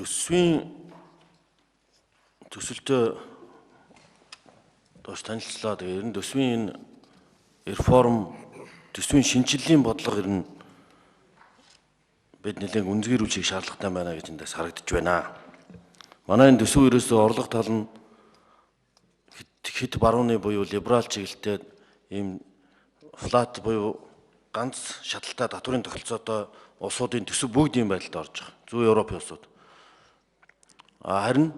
Төсвийн төсөлтөө доош танилцлаа. Тэгээ ер нь төсвийн энэ реформ, төсвийн шинэчлэлийн бодлого ер нь бид нэлээд үнзгийрүүлэх шаардлагатай байна гэж эндээс харагдаж байна. Манай энэ төсөв ерөөсөө орлого тал нь хэд барууны буюу либерал чиглэлтэй ийм flat буюу ганц шаталтай татврын тогтолцоотой улсуудын төсөв бүгд ийм байдалд орж байгаа. Зүүн Европын улсууд. Харин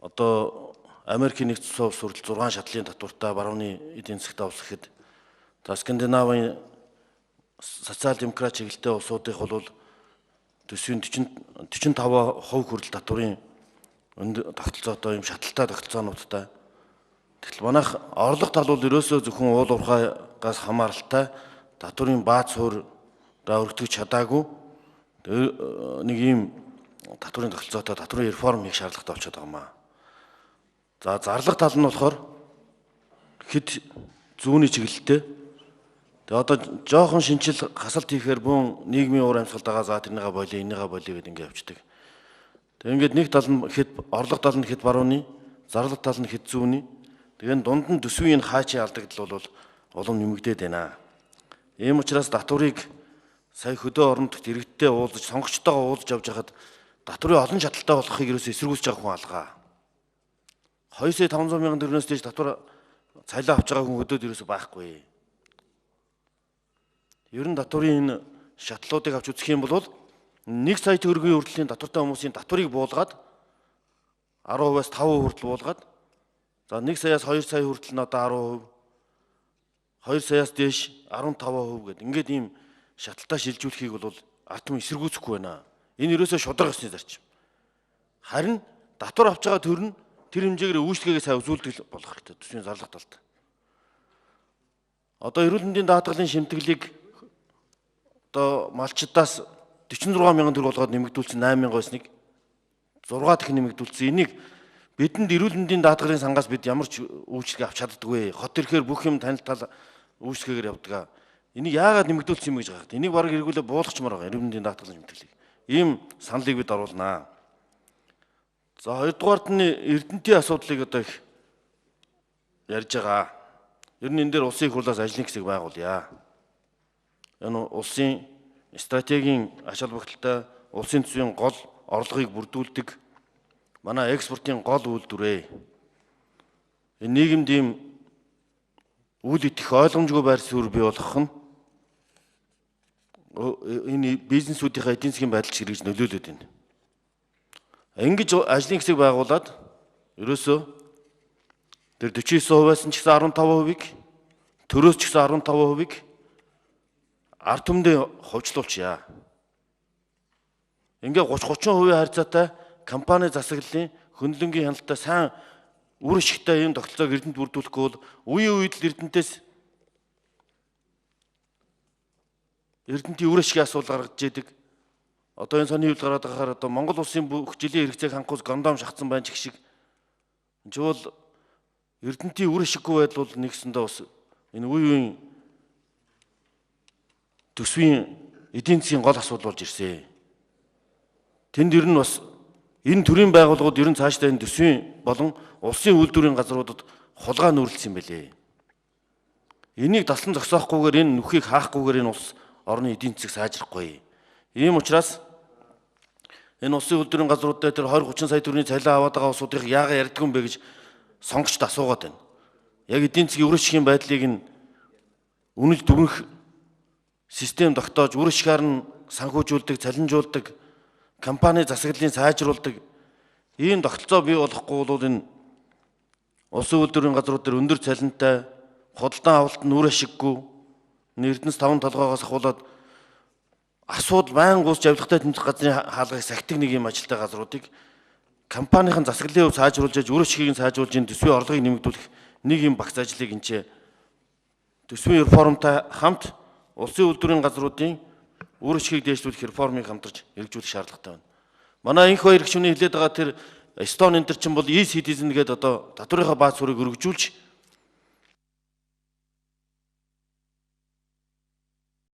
одоо Америкийн нэгдсэн улс хүртэл 6 шатлалын татвартай барууны эдийн засгт улс гэхэд, за Скандинавын социал демократ чиглэлтэй улсуудынх бол төсвийн 40 45% хүртэл татврын тогтолцоотой юм шаталтай тогтолцоонуудтай. Тэгтэл манайх орлого тал бол ерөөсөө зөвхөн уул уурхайгаас хамааралтай татврын бааз суурь өргөтгөж чадаагүй нэг ийм татврын тогтолцоотой татврын реформ хийх шаардлагатай болчиход байгаа юм аа. За зарлага тал нь болохоор хэд зүүнний чиглэлтэй. Тэгээ одоо жоохон шинжил хасалт хийхээр бүүн нийгмийн уур амьсгалд байгаа, за тэрнийгээ болио, энийгээ болио гэдээ ингэ явчихдаг. Тэгээ ингээд нэг тал нь хэд орлого тал нь хэд барууны, зарлага тал нь хэд зүүнний. Тэгээ дунд нь төсвийн энэ хаачийн алдагдал бол улам нэмэгдээд байна. Ийм учраас татврыг сая хөдөө орон нутгт иргэдтэй уулзаж, сонгогчтойгоо уулзаж явж байхад татврын олон шаталтай болохыг ерөөсөө эсэргүүцэж байгаа хүн алгаа. 2 сая 500 мянган төгрөгнөөс дээш татвар цалин авч байгаа хүн хөдөөд ерөөсөө байхгүй. Ер нь татврын энэ шатлалуудыг авч үзэх юм бол 1 сая төгрөгийн хүртлийн татвартай хүмүүсийн татварыг буулгаад 10%-аас 5% хүртэл буулгаад, за 1 саяас 2 сая хүртэл нь одоо 10%, 2 саяас дээш 15% гэдэг ингээд ийм шаталтаа шилжүүлэхийг бол ард түмэн эсэргүүцэхгүй байна. Энэ ерөөсөө шударга ёсны зарчим. Харин татвар авч байгаа төр нь тэр хэмжээгээр үйлчлэгээ сайн үзүүлдэг болох хэрэгтэй төсвийн зарлага талд. Одоо эрүүл мэндийн даатгалын шимтгэлийг одоо малчдаас 46 мянган төгрөг болгоод нэмэгдүүлсэн, 8 мянга байсныг 6 дахин нэмэгдүүлсэн. Энийг бидэнд эрүүл мэндийн даатгалын сангаас бид ямар ч үйлчлэг авч чаддаггүй. Хот ирэхээр бүх юм танил тал үйлчлэгээр явдаг. Энийг яагаад нэмэгдүүлсэн юм гэж гайхаад. Энийг бараг эргүүлээ буулгачмаар байгаа эрүүл мэндийн даатгалын шимтгэлийг. Ийм саналыг бид оруулнаа. За хоёрдугаарт нь Эрдэнтийн асуудлыг одоо их ярьж байгаа. Ер нь энэ дээр улсын их хурлаас ажлын хэсэг байгуулъя. Энэ улсын стратегийн ач холбогдолтой улсын төсвийн гол орлогыг бүрдүүлдэг манай экспортын гол үйлдвэр. Энэ нийгэмд ийм үл итгэх ойлгомжгүй байр суурь бий болгох нь энэ бизнесүүдийнхээ эдийн засгийн байдалд хэрэгж нөлөөлөд байна. Ингэж ажлын хэсэг байгуулад ерөөсөө тэр 49%-аас нь ч гэсэн 15%-ийг, төрөөс ч гэсэн 15%-ийг ард түмэндээ хувьчлуулчихъя. Ингээ 30 30% харьцаатай компани засаглалын хөндлөнгийн хяналттай сайн үр ашигтай ийм тогтолцоог Эрдэнэт бүрдүүлэхгүй бол үеийн үед л Эрдэнэтээс Эрдэнэтийн үр ашигын асуудал гаргаж идэг. Одоо энэ сони хэвлэл гараад байхаар одоо Монгол улсын бүх жилийн хэрэгцээг хангахуйц гондом шахацсан байна ч гэх шиг. Энд чи бол Эрдэнэтийн үр ашиггүй байдал бол нэгсэндээ бас энэ үе үеийн төсвийн эдийн засгийн гол асуудал болж ирсэн. Тэнд ер нь бас энэ төрлийн байгууллагууд ер нь цаашдаа энэ төсвийн болон улсын үйлдвэрийн газруудад хулгай нүүрлсэн юм билээ. Энийг дасан зогсоохгүйгээр, энэ нүхийг хаахгүйгээр энэ улс орны эдийн засаг сайжрахгүй. Ийм учраас энэ улсын үйлдвэрийн газруудад тэр 20 30 сая төгрөгийн цалин аваад байгаа улсуудыг яагаад ярьдгүй юм бэ гэж сонгогчд асуугаад байна. Яг эдийн засгийн үр ашигын байдлыг нь үнэлж дүгнэх систем тогтоож, үр ашгаар нь санхүүжүүлдэг, цалинжуулдаг, компани засаглалыг сайжруулдаг ийм тогтолцоо бий болохгүй бол энэ улсын үйлдвэрийн газрууд дээр өндөр цалинтай, худалдан авалт нь үр ашиггүй, Эрдэнэс таван толгоогоос ахуулаад асуудал байнга үүсч авилгатай тэмцэх газрын хаалгыг сахидаг нэг юм ажилтай газруудыг компанийн засаглалын хувьд сайжруулж, үр ашигыг сайжруулж, энэ төсвийн орлогыг нэмэгдүүлэх нэг юм багц ажлыг энэ ч төсвийн реформтой хамт улсын үйлдвэрийн газруудын үр ашигыг дээшлүүлэх реформыг хамтарч хэрэгжүүлэх шаардлагатай байна. Манай инх хоёр гишүүний хэлээд байгаа тэр Эстон энэ төр чинь бол e-citizen гэдэг одоо татврынхаа бааз суурийг өргөжүүлж